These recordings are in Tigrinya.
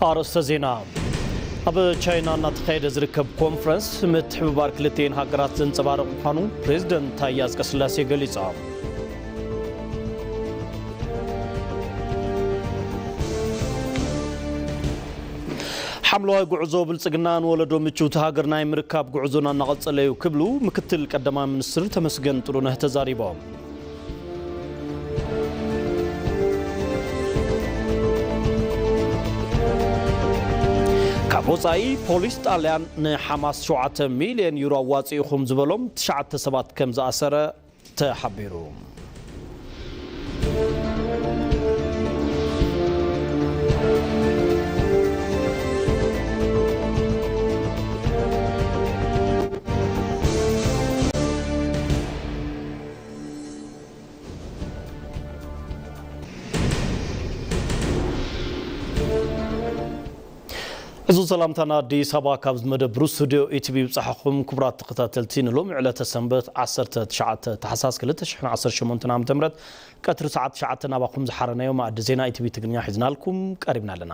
ኣርእስተ ዜና። ኣብ ቻይና እናተኻየደ ዝርከብ ኮንፈረንስ ምትሕብባር ክልቲኤን ሃገራት ዘንጸባርቕ ምዃኑ ፕሬዚደንት ታዬ ኣጽቀስላሴ ገሊጾም። ሓምለዋይ ጉዕዞ ብልጽግና ንወለዶ ምችውቲ ሃገር ናይ ምርካብ ጉዕዞና እናቐጸለ እዩ ክብሉ ምክትል ቀዳማይ ሚኒስትር ተመስገን ጥሩነህ ተዛሪቦም። ካብ ወጻኢ ፖሊስ ጣልያን ንሓማስ ሸውዓተ ሚልዮን ዩሮ ኣዋጺእኹም ዝበሎም ትሽዓተ ሰባት ከም ዝኣሰረ ተሓቢሩ። እዚ ሰላምታና ኣዲስ ኣበባ ካብ ዝመደብሩ ስቱድዮ ኢቲቪ ይብጻሕኹም። ክቡራት ተኸታተልቲ፣ ንሎሚ ዕለተ ሰንበት ዓሰርተ ትሽዓተ ታሕሳስ ክልተ ሽሕን ዓሰርተ ሸሞንተን ዓመተ ምህረት ቀትሪ ሰዓት ትሽዓተ ናባኹም ዝሓረናዮ መኣዲ ዜና ኢቲቪ ትግርኛ ሒዝናልኩም ቀሪብና ኣለና።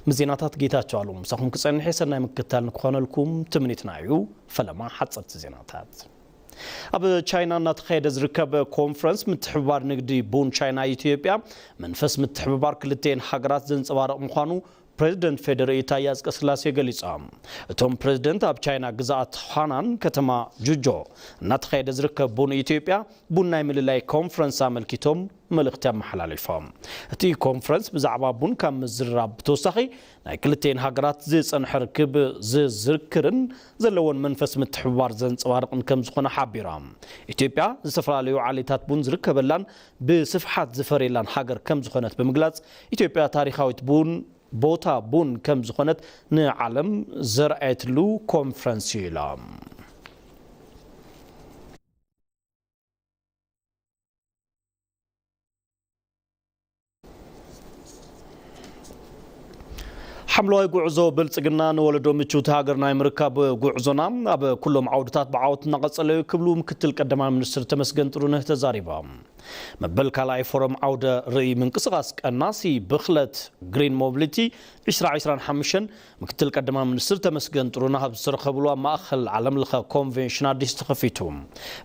ምስ ዜናታት ጌታቸው ኣለሙ ምሳኹም ክጸንሕ እየ። ሰናይ ምክትታል ንክኾነልኩም ትምኒትና እዩ። ፈለማ ሓጸርቲ ዜናታት። ኣብ ቻይና እናተኻየደ ዝርከብ ኮንፈረንስ ምትሕብባር ንግዲ ቡን ቻይና ኢትዮጵያ መንፈስ ምትሕብባር ክልቲኤን ሃገራት ዘንጸባርቕ ምዃኑ ፕሬዚደንት ፌዴሪኢ ታዬ ኣጽቀስላሴ ገሊጾም። እቶም ፕሬዚደንት ኣብ ቻይና ግዝኣት ኻናን ከተማ ጁጆ እናተኻየደ ዝርከብ ቡን ኢትዮጵያ ቡን ናይ ምልላይ ኮንፈረንስ ኣመልኪቶም መልእኽቲ ኣመሓላሊፎም። እቲ ኮንፈረንስ ብዛዕባ ቡን ካብ ምዝርራብ ብተወሳኺ ናይ ክልቲኤን ሃገራት ዝጸንሐ ርክብ ዝዝክርን ዘለዎን መንፈስ ምትሕብባር ዘንጸባርቕን ከም ዝኾነ ሓቢሮም። ኢትዮጵያ ዝተፈላለዩ ዓሌታት ቡን ዝርከበላን ብስፍሓት ዝፈርየላን ሃገር ከም ዝኾነት ብምግላጽ፣ ኢትዮጵያ ታሪኻዊት ቡን ቦታ ቡን ከም ዝኾነት ንዓለም ዘርኣየትሉ ኮንፈረንስ እዩ ኢሎም። ሓምለዋይ ጉዕዞ ብልጽግና ንወለዶ ምችውቲ ሃገር ናይ ምርካብ ጉዕዞና ኣብ ኩሎም ዓውድታት ብዓወት እናቐጸለ እዩ ክብሉ ምክትል ቀዳማይ ሚኒስትር ተመስገን ጥሩነህ ተዛሪቦም። መበል ካልኣይ ፎረም ዓውደ ርእይ ምንቅስቓስ ቀናሲ ብኽለት ግሪን ሞቢሊቲ ዕስራ ዕስራን ሓሙሽተን ምክትል ቀዳማይ ሚኒስትር ተመስገን ጥሩነህ ኣብ ዝተረኸብሉ ኣብ ማእኸል ዓለም ለኸ ኮንቬንሽን ኣዲስ ተኸፊቱ።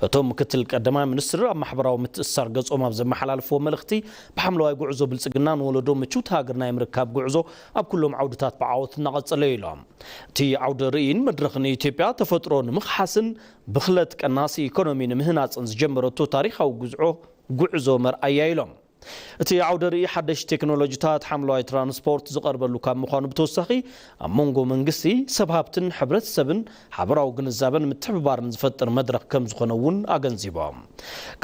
እቶም ምክትል ቀዳማይ ሚኒስትር ኣብ ማሕበራዊ ምትእስሳር ገጾም ኣብ ዘመሓላልፍዎ መልእኽቲ፣ ብሓምለዋይ ጉዕዞ ብልጽግና ንወለዶ ምችውቲ ሃገር ናይ ምርካብ ጉዕዞ ኣብ ኩሎም ዓውድታት ብዓወት እናቐጸለ እዩ ኢሎም። እቲ ዓውደ ርእይን መድረኽን ኢትዮጵያ ተፈጥሮ ንምኽሓስን ብኽለት ቀናሲ ኢኮኖሚ ንምህናጽን ዝጀመረቶ ታሪኻዊ ጉዝዖ ጉዕዞ መርኣያ ኢሎም። እቲ ዓውደ ርእይ ሓደሽቲ ቴክኖሎጂታት ሓምለዋይ ትራንስፖርት ዝቐርበሉ ካብ ምዃኑ ብተወሳኺ፣ ኣብ መንጎ መንግስቲ፣ ሰብ ሃብትን ሕብረተሰብን ሓበራዊ ግንዛበን ምትሕብባርን ዝፈጥር መድረኽ ከም ዝኾነ እውን ኣገንዚቦም።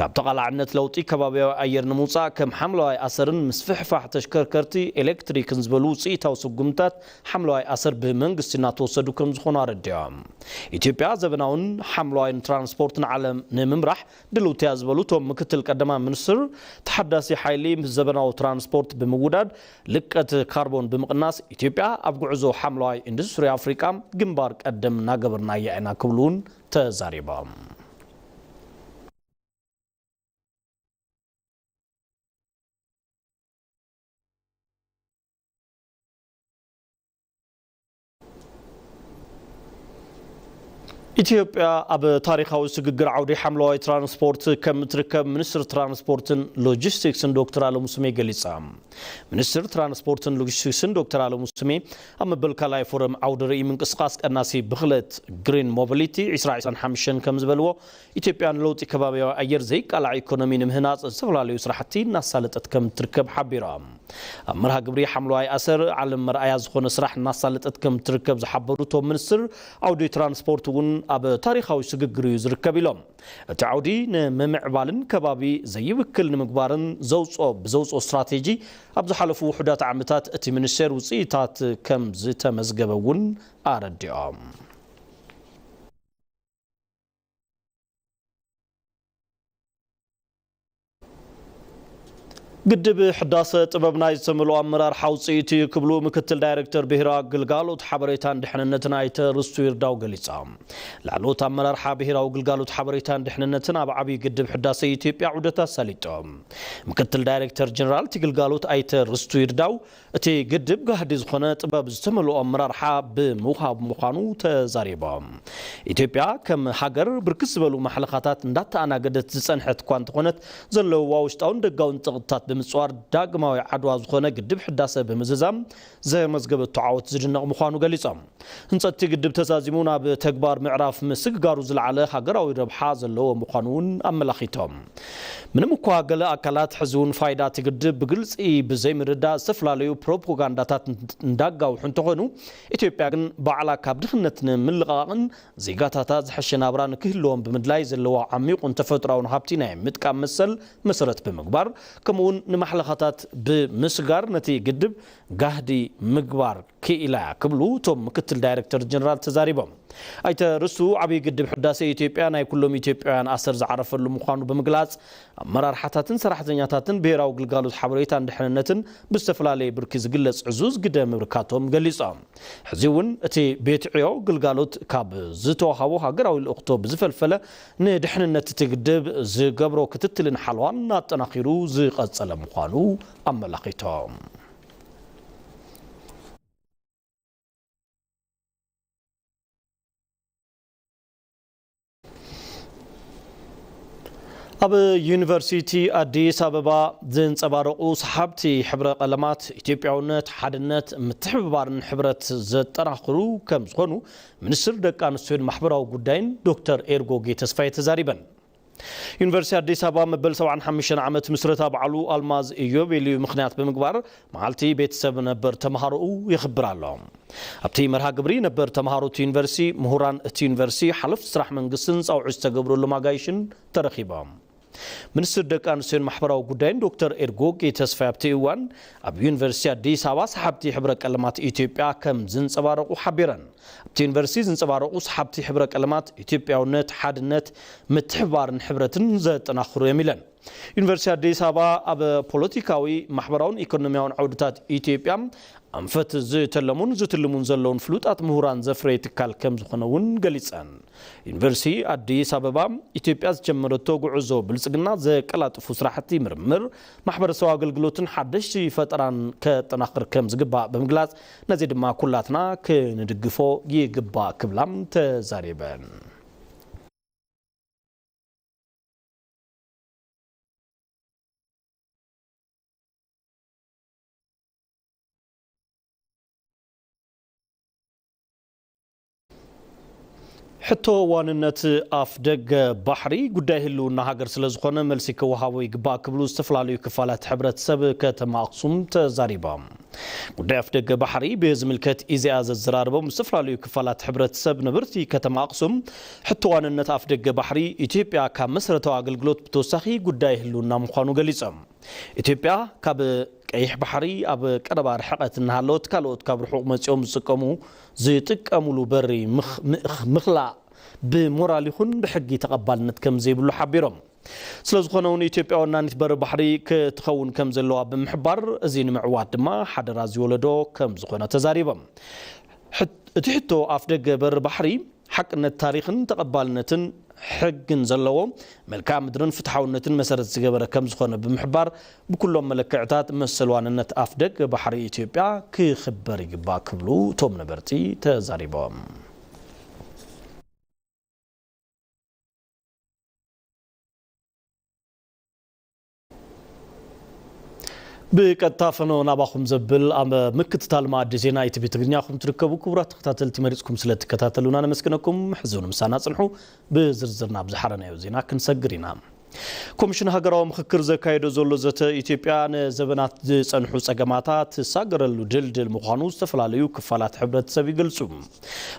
ካብ ተቓላዕነት ለውጢ ከባቢያዊ ኣየር ንምውጻእ ከም ሓምለዋይ ኣሰርን ምስፍሕፋሕ ተሽከርከርቲ ኤሌክትሪክን ዝበሉ ውጽኢታዊ ስጉምታት ሓምለዋይ ኣሰር ብመንግስቲ እናተወሰዱ ከም ዝኾኑ ኣረዲኦም። ኢትዮጵያ ዘበናውን ሓምለዋይን ትራንስፖርት ንዓለም ንምምራሕ ድልውቲ እያ ዝበሉ እቶም ምክትል ቀዳማይ ሚኒስትር፣ ተሓዳሲ ሓይሊ ምስ ዘበናዊ ትራንስፖርት ብምውዳድ ልቀት ካርቦን ብምቕናስ ኢትዮጵያ ኣብ ጉዕዞ ሓምለዋይ ኢንዱስትሪ ኣፍሪቃ ግንባር ቀደም እናገበርናያ ኢና ክብሉ እውን ተዛሪቦም። ኢትዮጵያ ኣብ ታሪኻዊ ስግግር ዓውዲ ሓምለዋይ ትራንስፖርት ከም እትርከብ ሚኒስትር ትራንስፖርትን ሎጂስቲክስን ዶክተር ኣለሙ ስሜ ገሊጻ። ሚኒስትር ትራንስፖርትን ሎጂስቲክስን ዶክተር ኣለሙ ስሜ ኣብ መበል ካልኣይ ፎረም ዓውደ ርእይ ምንቅስቓስ ቀናሲ ብኽለት ግሪን ሞቢሊቲ ዕስራ ዕስራን ሓሙሽተን ከም ዝበልዎ፣ ኢትዮጵያ ንለውጢ ከባቢያዊ ኣየር ዘይቃላዕ ኢኮኖሚ ንምህናጽ ዝተፈላለዩ ስራሕቲ እናሳለጠት ከም እትርከብ ሓቢሮም። ኣብ መርሃ ግብሪ ሓምለዋይ ኣሰር ዓለም መርኣያ ዝኾነ ስራሕ እናሳለጠት ከም እትርከብ ዝሓበሩ እቶም ሚኒስትር፣ ዓውዲ ትራንስፖርት እውን ኣብ ታሪኻዊ ስግግር እዩ ዝርከብ ኢሎም። እቲ ዓውዲ ንምምዕባልን ከባቢ ዘይብክል ንምግባርን ዘውፅኦ ብዘውፅኦ ስትራቴጂ ኣብ ዝሓለፉ ውሑዳት ዓመታት እቲ ሚኒስቴር ውፅኢታት ከም ዝተመዝገበ እውን ኣረዲኦም። ግድብ ሕዳሰ ጥበብ ናይ ዝተመልኦ ኣመራርሓ ውፅኢት እዩ ክብሉ ምክትል ዳይሬክተር ብሄራዊ ግልጋሎት ሓበሬታን ድሕንነትን ኣይተ ርስቱ ይርዳው ገሊፆም። ላዕለዎት ኣመራርሓ ብሄራዊ ግልጋሎት ሓበሬታን ድሕንነትን ኣብ ዓብዪ ግድብ ሕዳሰ ኢትዮጵያ ዑደት ኣሳሊጦም። ምክትል ዳይሬክተር ጀነራል እቲ ግልጋሎት ኣይተ ርስቱ ይርዳው እቲ ግድብ ጋህዲ ዝኾነ ጥበብ ዝተመልኦ ኣመራርሓ ብምውሃብ ምዃኑ ተዛሪቦም። ኢትዮጵያ ከም ሃገር ብርክት ዝበሉ ማሕለኻታት እንዳተኣናገደት ዝጸንሐት እኳ እንተኾነት ዘለውዋ ውሽጣውን ደጋውን ጸቕጥታት ብምጽዋር ዳግማዊ ዓድዋ ዝኾነ ግድብ ሕዳሰ ብምዝዛም ዘመዝገበቶ ዓወት ዝድነቕ ምዃኑ ገሊጾም። ህንጸት እቲ ግድብ ተዛዚሙ ናብ ተግባር ምዕራፍ ምስግጋሩ ዝለዓለ ሃገራዊ ረብሓ ዘለዎ ምዃኑ እውን ኣመላኺቶም። ምንም እኳ ገለ ኣካላት ሕዚ እውን ፋይዳ እቲ ግድብ ብግልጺ ብዘይምርዳእ ዝተፈላለዩ ፕሮፓጋንዳታት እንዳጋውሑ እንተኾኑ፣ ኢትዮጵያ ግን ባዕላ ካብ ድኽነት ንምልቓቕን ዜጋታታ ዝሐሸ ናብራ ንክህልዎም ብምድላይ ዘለዋ ዓሚቑን ተፈጥሮኣውን ሃብቲ ናይ ምጥቃም መሰል መሰረት ብምግባር፣ ከምኡውን ንማሕለኻታት ብምስጋር ነቲ ግድብ ጋህዲ ምግባር ክኢላ እያ ክብሉ እቶም ምክትል ዳይሬክተር ጀነራል ተዛሪቦም። ኣይተ ርስቱ፣ ዓብዪ ግድብ ሕዳሴ ኢትዮጵያ ናይ ኩሎም ኢትዮጵያውያን ኣሰር ዝዓረፈሉ ምዃኑ ብምግላጽ፣ ኣመራርሓታትን ሰራሕተኛታትን ብሄራዊ ግልጋሎት ሓበሬታን ድሕንነትን ብዝተፈላለየ ብርኪ ዝግለጽ ዕዙዝ ግደ ምብርካቶም ገሊጾም። ሕዚ እውን እቲ ቤት ዕዮ ግልጋሎት ካብ ዝተዋሃቦ ሃገራዊ ልእኽቶ ብዝፈልፈለ ንድሕንነት እቲ ግድብ ዝገብሮ ክትትልን ሓለዋን ኣጠናኺሩ ዝቐጸለ ምዃኑ ኣመላኺቶም። ኣብ ዩኒቨርሲቲ ኣዲስ ኣበባ ዝንጸባረቑ ሰሓብቲ ሕብረ ቀለማት ኢትዮጵያውነት፣ ሓድነት፣ ምትሕብባርን ሕብረት ዘጠናኽሩ ከም ዝኾኑ ሚኒስትር ደቂ ኣንስትዮን ማሕበራዊ ጉዳይን ዶክተር ኤርጎጌ ተስፋዬ ተዛሪበን። ዩኒቨርሲቲ ኣዲስ ኣበባ መበል ሰብዓን ሓሙሽተን ዓመት ምስረታ በዓሉ ኣልማዝ ኢዮቤልዩ ምኽንያት ብምግባር መዓልቲ ቤተሰብ ነበር ተምሃሮኡ የኽብር ኣሎ። ኣብቲ መርሃ ግብሪ ነበር ተምሃሮ እቲ ዩኒቨርሲቲ፣ ምሁራን እቲ ዩኒቨርሲቲ፣ ሓለፍቲ ስራሕ መንግስትን ጻውዒት ዝተገብረሎም ኣጋይሽን ተረኺቦም። ሚኒስትር ደቂ ኣንስትዮን ማሕበራዊ ጉዳይን ዶክተር ኤርጎጌ ተስፋይ ኣብቲ እዋን ኣብ ዩኒቨርሲቲ ኣዲስ ኣበባ ሰሓብቲ ሕብረ ቀለማት ኢትዮጵያ ከም ዝንጸባረቑ ሓቢረን። ኣብቲ ዩኒቨርሲቲ ዝንጸባረቑ ሰሓብቲ ሕብረ ቀለማት ኢትዮጵያውነት፣ ሓድነት፣ ምትሕብባርን ሕብረትን ዘጠናኽሩ እዮም ኢለን። ዩኒቨርሲቲ ኣዲስ ኣበባ ኣብ ፖለቲካዊ፣ ማሕበራውን ኢኮኖሚያውን ዓውድታት ኢትዮጵያ ኣንፈት ዝተለሙን ዝትልሙን ዘለውን ፍሉጣት ምሁራን ዘፍረየ ትካል ከም ዝኾነ እውን ገሊጸን። ዩኒቨርሲቲ ኣዲስ ኣበባ ኢትዮጵያ ዝጀመረቶ ጉዕዞ ብልጽግና ዘቀላጥፉ ስራሕቲ ምርምር፣ ማሕበረሰባዊ ኣገልግሎትን ሓደሽቲ ፈጠራን ከጠናኽር ከም ዝግባእ ብምግላጽ፣ ነዚ ድማ ኩላትና ክንድግፎ ይግባእ ክብላ ተዛሪበን። ሕቶ ዋንነት ኣፍ ደገ ባሕሪ ጉዳይ ህልውና ሃገር ስለ ዝኾነ መልሲ ክወሃቦ ይግባእ ክብሉ ዝተፈላለዩ ክፋላት ሕብረተሰብ ከተማ ኣኽሱም ተዛሪቦም። ጉዳይ ኣፍ ደገ ባሕሪ ብዝምልከት ኢዜኣ ዘዘራረቦም ዝተፈላለዩ ክፋላት ሕብረተሰብ ነበርቲ ከተማ ኣኽሱም፣ ሕቶ ዋንነት ኣፍ ደገ ባሕሪ ኢትዮጵያ ካብ መሰረታዊ ኣገልግሎት ብተወሳኺ ጉዳይ ህልውና ምዃኑ ገሊጾም። ኢትዮጵያ ካብ ቀይሕ ባሕሪ ኣብ ቀረባ ርሕቀት እናሃለወት ካልኦት ካብ ርሑቕ መጺኦም ዝጥቀሙ ዝጥቀሙሉ በሪ ምኽ- ምእኽ- ምኽላእ ብሞራል ይኹን ብሕጊ ተቐባልነት ከም ዘይብሉ ሓቢሮም። ስለ ዝኾነ እውን ኢትዮጵያ ወናኒት በሪ ባሕሪ ክትኸውን ከም ዘለዋ ብምሕባር፣ እዚ ንምዕዋት ድማ ሓደራ እዚ ወለዶ ከም ዝኾነ ተዛሪቦም። ሕት- እቲ ሕቶ ኣፍ ደገ በሪ ባሕሪ ሓቅነት ታሪኽን ተቐባልነትን ሕግን ዘለዎ፣ መልክዓ ምድርን ፍትሓውነትን መሰረት ዝገበረ ከም ዝኾነ ብምሕባር፣ ብኩሎም መለክዕታት መሰል ዋንነት ኣፍ ደገ ባሕሪ ኢትዮጵያ ክኽበር ይግባእ ክብሉ እቶም ነበርቲ ተዛሪቦም። ብቀጥታ ፈኖ ናባኹም ዘብል ኣብ ምክትታል መኣዲ ዜና ኢቲቪ ትግርኛ ኹም ትርከቡ። ክቡራት ተኸታተልቲ፣ መሪጽኩም ስለ ትከታተሉና ነመስግነኩም። ሕዚ እውን ምሳና ጽንሑ። ብዝርዝር ናብ ዝሓረናዮ ዜና ክንሰግር ኢና። ኮሚሽን ሃገራዊ ምኽክር ዘካየዶ ዘሎ ዘተ፣ ኢትዮጵያ ንዘበናት ዝጸንሑ ጸገማታ ትሳገረሉ ድልድል ምዃኑ ዝተፈላለዩ ክፋላት ሕብረተሰብ ይገልጹ።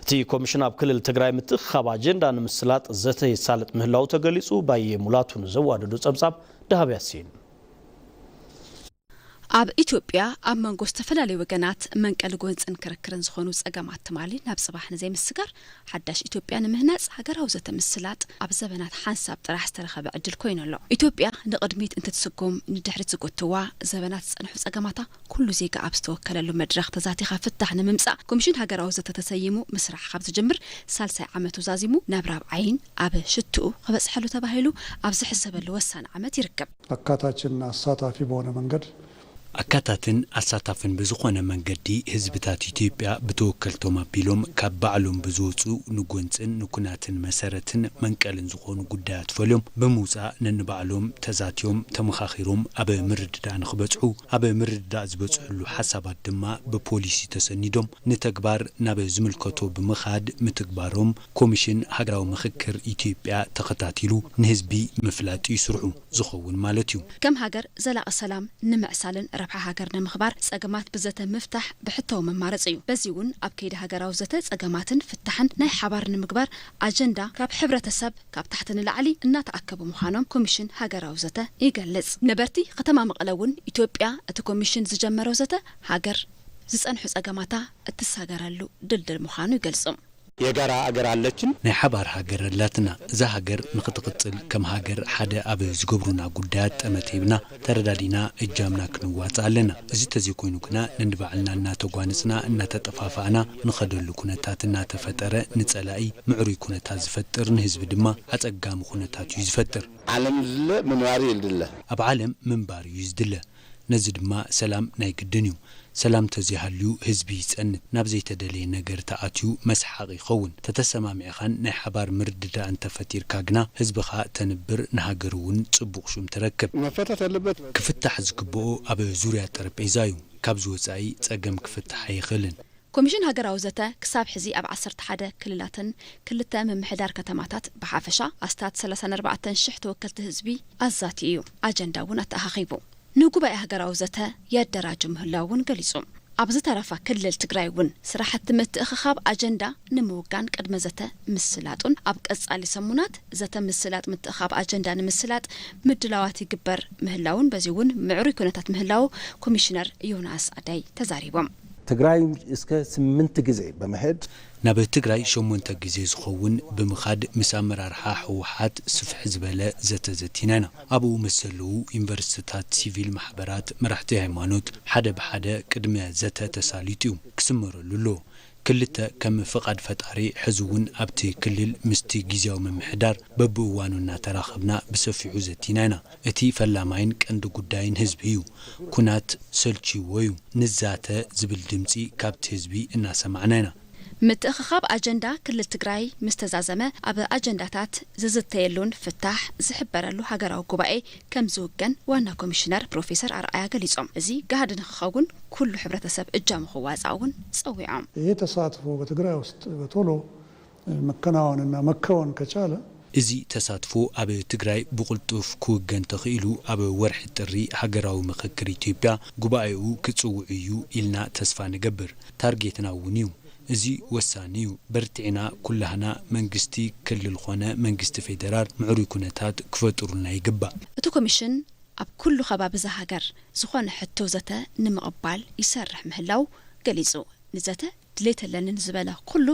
እቲ ኮሚሽን ኣብ ክልል ትግራይ ምትእኽኻብ ኣጀንዳ ንምስላጥ ዘተ ይሳለጥ ምህላው ተገሊጹ። ባየ ሙላቱ ንዘዋደዶ ጸብጻብ ደሃብ ያሲን። ኣብ ኢትዮጵያ ኣብ መንጎ ዝተፈላለዩ ወገናት መንቀሊ ጎንፅን ክርክርን ዝኾኑ ፀገማት ትማሊ ናብ ፅባሕ ንዘይምስጋር ሓዳሽ ኢትዮጵያ ንምህናፅ ሃገራዊ ዘተ ምስላጥ ኣብ ዘበናት ሓንሳብ ጥራሕ ዝተረኸበ ዕድል ኮይኑ ኣሎ። ኢትዮጵያ ንቕድሚት እንትትስጉም ንድሕሪት ዝጎትዋ ዘበናት ዝፀንሑ ፀገማታ ኩሉ ዜጋ ኣብ ዝተወከለሉ መድረኽ ተዛቲኻ ፍታሕ ንምምፃእ ኮሚሽን ሃገራዊ ዘተ ተሰይሙ ምስራሕ ካብ ዝጅምር ሳልሳይ ዓመቱ ዛዚሙ ናብ ራብዓይን ኣብ ሽትኡ ክበፅሐሉ ተባሂሉ ኣብ ዝሕሰበሉ ወሳኒ ዓመት ይርከብ። አካታችና አሳታፊ በሆነ መንገድ ኣካታትን ኣሳታፍን ብዝኾነ መንገዲ ህዝብታት ኢትዮጵያ ብተወከልቶም ኣቢሎም ካብ ባዕሎም ብዝወፁ ንጎንፅን ንኩናትን መሰረትን መንቀልን ዝኾኑ ጉዳያት ፈልዮም ብምውፃእ ነንባዕሎም ተዛትዮም ተመኻኺሮም ኣብ ምርድዳእ ንክበፅሑ ኣብ ምርድዳእ ዝበፅሕሉ ሓሳባት ድማ ብፖሊሲ ተሰኒዶም ንተግባር ናብ ዝምልከቶ ብምኻድ ምትግባሮም ኮሚሽን ሃገራዊ ምኽክር ኢትዮጵያ ተኸታቲሉ ንህዝቢ ምፍላጥ እዩ ስርሑ። ዝኸውን ማለት እዩ። ከም ሃገር ዘላቒ ሰላም ንምዕሳልን ረብሓ ሃገር ንምኽባር ጸገማት ብዘተ ምፍታሕ ብሕታዊ መማረፂ እዩ። በዚ እውን ኣብ ከይዲ ሃገራዊ ዘተ ጸገማትን ፍታሕን ናይ ሓባር ንምግባር ኣጀንዳ ካብ ሕብረተሰብ ካብ ታሕቲ ንላዕሊ እናተኣከቡ ምዃኖም ኮሚሽን ሃገራዊ ዘተ ይገልጽ። ነበርቲ ከተማ መቐለ እውን ኢትዮጵያ እቲ ኮሚሽን ዝጀመረው ዘተ ሃገር ዝጸንሑ ጸገማታ እትሳገረሉ ድልድል ምዃኑ ይገልጹ። የጋራ ኣገር ኣለችን። ናይ ሓባር ሃገር ኣላትና። እዛ ሃገር ንኽትቕጽል ከም ሃገር ሓደ ኣብ ዝገብሩና ጉዳያት ጠመተ ሂብና ተረዳዲና እጃምና ክንዋጽእ ኣለና። እዚ ተዘይኮይኑ ግና ነንባዕልና እናተጓነጽና እናተጠፋፋእና ንኸደሉ ኩነታት እናተፈጠረ ንጸላኢ ምዕሩይ ኩነታት ዝፈጥር ንህዝቢ ድማ ኣጸጋሚ ኩነታት እዩ ዝፈጥር። ዓለም ዝድለ ምንባር እዩ ዝድለ። ኣብ ዓለም ምንባር እዩ ዝድለ። ነዚ ድማ ሰላም ናይ ግድን እዩ። ሰላም ተዘይሃልዩ ህዝቢ ይጸንት፣ ናብ ዘይተደለየ ነገር ተኣትዩ መስሓቕ ይኸውን። ተተሰማሚዕኻን ናይ ሓባር ምርድዳእን ተፈጢርካ ግና ህዝብኻ ተንብር፣ ንሃገር እውን ጽቡቕ ሹም ትረክብ። መፈታት ኣለበት። ክፍታሕ ዝግብኦ ኣብ ዙርያ ጠረጴዛ እዩ። ካብዚ ወጻኢ ጸገም ክፍታሕ ኣይኽእልን። ኮሚሽን ሃገራዊ ዘተ ክሳብ ሕዚ ኣብ ዓሰርተ ሓደ ክልላትን ክልተ ምምሕዳር ከተማታት ብሓፈሻ ኣስታት ሰላሳን ኣርባዕተን ሽሕ ተወከልቲ ህዝቢ ኣዛትዩ እዩ። ኣጀንዳ እውን ኣተኣኻኺቡ። ንጉባኤ ሃገራዊ ዘተ የደራጁ ምህላው እውን ገሊጹ። ኣብ ዝተረፋ ክልል ትግራይ እውን ስራሕቲ ምትእኽኻብ ኣጀንዳ ንምውጋን ቅድመ ዘተ ምስላጡን ኣብ ቀጻሊ ሰሙናት ዘተ ምስላጥ ምትእኻብ ኣጀንዳ ንምስላጥ ምድላዋት ይግበር ምህላውን በዚ እውን ምዕሩይ ኩነታት ምህላው ኮሚሽነር ዮናስ ኣዳይ ተዛሪቦም። ትግራይ እስከ ስምንት ጊዜ በመሄድ ናብ ትግራይ ሸሞንተ ግዜ ዝኸውን ብምኻድ ምስ ኣመራርሓ ህወሓት ስፍሕ ዝበለ ዘተ ዘቲና ኢና። ኣብኡ ምስ ዘለዉ ዩኒቨርሲቲታት፣ ሲቪል ማሕበራት፣ መራሕቲ ሃይማኖት ሓደ ብሓደ ቅድመ ዘተ ተሳሊጡ እዩ፣ ክስመረሉ ኣለዎ። ክልተ ከም ፍቓድ ፈጣሪ ሕዚ እውን ኣብቲ ክልል ምስቲ ግዝያዊ ምምሕዳር በብእዋኑ እናተራኸብና ብሰፊሑ ዘቲና ኢና። እቲ ፈላማይን ቀንዲ ጉዳይን ህዝቢ እዩ። ኩናት ሰልችይዎ እዩ። ንዛተ ዝብል ድምፂ ካብቲ ህዝቢ እናሰማዕና ኢና። ምትእኽኻብ ኣጀንዳ ክልል ትግራይ ምስ ተዛዘመ ኣብ ኣጀንዳታት ዝዝተየሉን ፍታሕ ዝሕበረሉ ሃገራዊ ጉባኤ ከም ዝውገን ዋና ኮሚሽነር ፕሮፌሰር ኣርኣያ ገሊፆም። እዚ ጋህዲ ንክኸውን ኩሉ ሕብረተሰብ እጃሙ ክዋፃእ እውን ፀዊዖም። ይህ ተሳትፎ በትግራይ ውስጥ በቶሎ መከናወንና መከወን ከቻለ እዚ ተሳትፎ ኣብ ትግራይ ብቕልጡፍ ክውገን ተኽኢሉ ኣብ ወርሒ ጥሪ ሃገራዊ ምኽክር ኢትዮጵያ ጉባኤኡ ክፅውዕ እዩ ኢልና ተስፋ ንገብር። ታርጌትና እውን እዩ። እዚ ወሳኒ እዩ። በርቲዕና ኩላህና መንግስቲ ክልል ኾነ መንግስቲ ፌደራል ምዕሩይ ኩነታት ክፈጥሩልና ይግባእ። እቲ ኮሚሽን ኣብ ኩሉ ከባቢ እዛ ሃገር ዝኾነ ሕቶ ዘተ ንምቕባል ይሰርሕ ምህላው ገሊፁ። ንዘተ ድሌት ኣለንን ዝበለ ኩሉ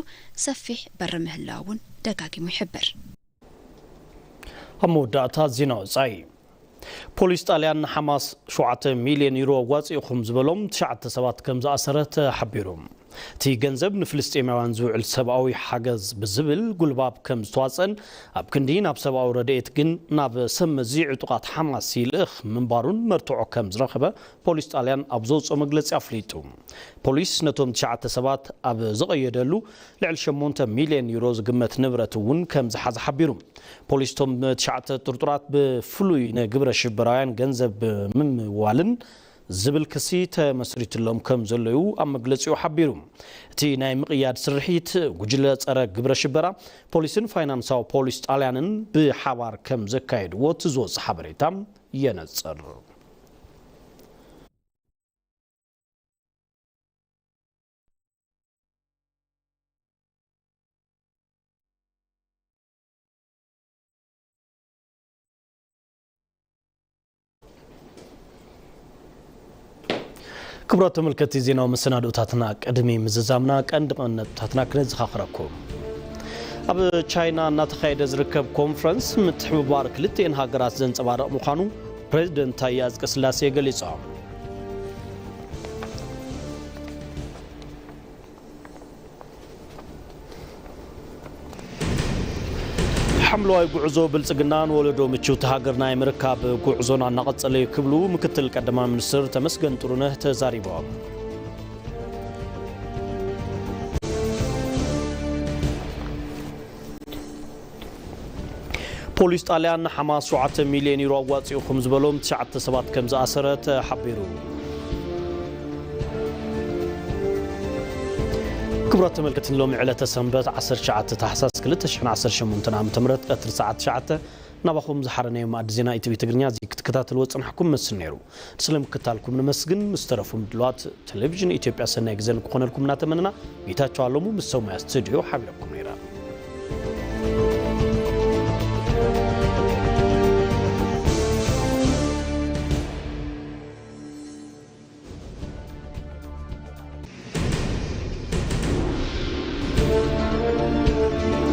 ሰፊሕ በሪ ምህላው እውን ደጋጊሙ ይሕብር። ኣብ መወዳእታ ዜና ወጻኢ። ፖሊስ ጣልያን ንሓማስ ሸውዓተ ሚልዮን ዩሮ ኣዋጺእኹም ዝበሎም ትሽዓተ ሰባት ከም ዝኣሰረ ተሓቢሩ። እቲ ገንዘብ ንፍልስጤማውያን ዝውዕል ሰብኣዊ ሓገዝ ብዝብል ጉልባብ ከም ዝተዋጸን ኣብ ክንዲ ናብ ሰብኣዊ ረድኤት ግን ናብ ሰብ መዚ ዕጡቓት ሓማስ ይልእኽ ምንባሩን መርትዖ ከም ዝረኸበ ፖሊስ ጣልያን ኣብ ዘውፅኦ መግለፂ ኣፍሊጡ። ፖሊስ ነቶም ትሽዓተ ሰባት ኣብ ዝቐየደሉ ልዕሊ ሸሞንተ ሚልዮን ዩሮ ዝግመት ንብረት እውን ከም ዝሓዘ ሓቢሩ። ፖሊስ እቶም ትሽዓተ ጥርጡራት ብፍሉይ ንግብረ ሽበራውያን ገንዘብ ብምምዋልን ዝብል ክሲ ተመስሪትሎም ከም ዘሎ እዩ ኣብ መግለፂኡ ሓቢሩ። እቲ ናይ ምቕያድ ስርሒት ጉጅለ ፀረ ግብረ ሽበራ ፖሊስን ፋይናንሳዊ ፖሊስ ጣልያንን ብሓባር ከም ዘካየድዎ እቲ ዝወፀ ሓበሬታ የነፅር። ክቡራት ተመልከትቲ ዜናዊ መሰናድኦታትና፣ ቅድሚ ምዝዛምና ቀንዲ ቀንዲ ነጥብታትና ክነዘኻኽረኩም። ኣብ ቻይና እናተኻየደ ዝርከብ ኮንፈረንስ ምትሕብባር ክልቲኤን ሃገራት ዘንጸባርቕ ምዃኑ ፕሬዚደንት ታየ ኣጽቀስላሴ ገሊጾም። ሓምለዋይ ጉዕዞ ብልጽግናን ወለዶ ምችውቲ ሃገር ናይ ምርካብ ጉዕዞና እናቐጸለ እዩ ክብሉ ምክትል ቀዳማይ ሚኒስትር ተመስገን ጥሩነህ ተዛሪቦም። ፖሊስ ጣልያን ንሓማስ ሸውዓተ ሚልዮን ዩሮ ኣዋጺኡ ከም ዝበሎም ትሽዓተ ሰባት ከም ዝኣሰረ ተሓቢሩ። ክቡራት ተመልከትቲ፣ ሎሚ ዕለተ ሰንበት ዓሰርተ ትሽዓተ ታሕሳስ ክልተ ሽሕን ዓሰርተ ሸሞንተን ዓመተ ምህረት ቀትሪ ሰዓት ትሽዓተ ናባኹም ዝሓረናዮ መኣዲ ዜና ኢቲቪ ትግርኛ እዚ ክትከታተልዎ ዝጸናሕኩም መስል ነይሩ። ስለምክታልኩም ነመስግን። ምስ ተረፉ ምድላዋት ቴሌቪዥን ኢትዮጵያ ሰናይ ግዜ ንክኾነልኩም እናተመነና፣ ጌታቸው ኣለሙ ምስ ሰሙያ ስቱዲዮ ሓቢረኩም ነይረ።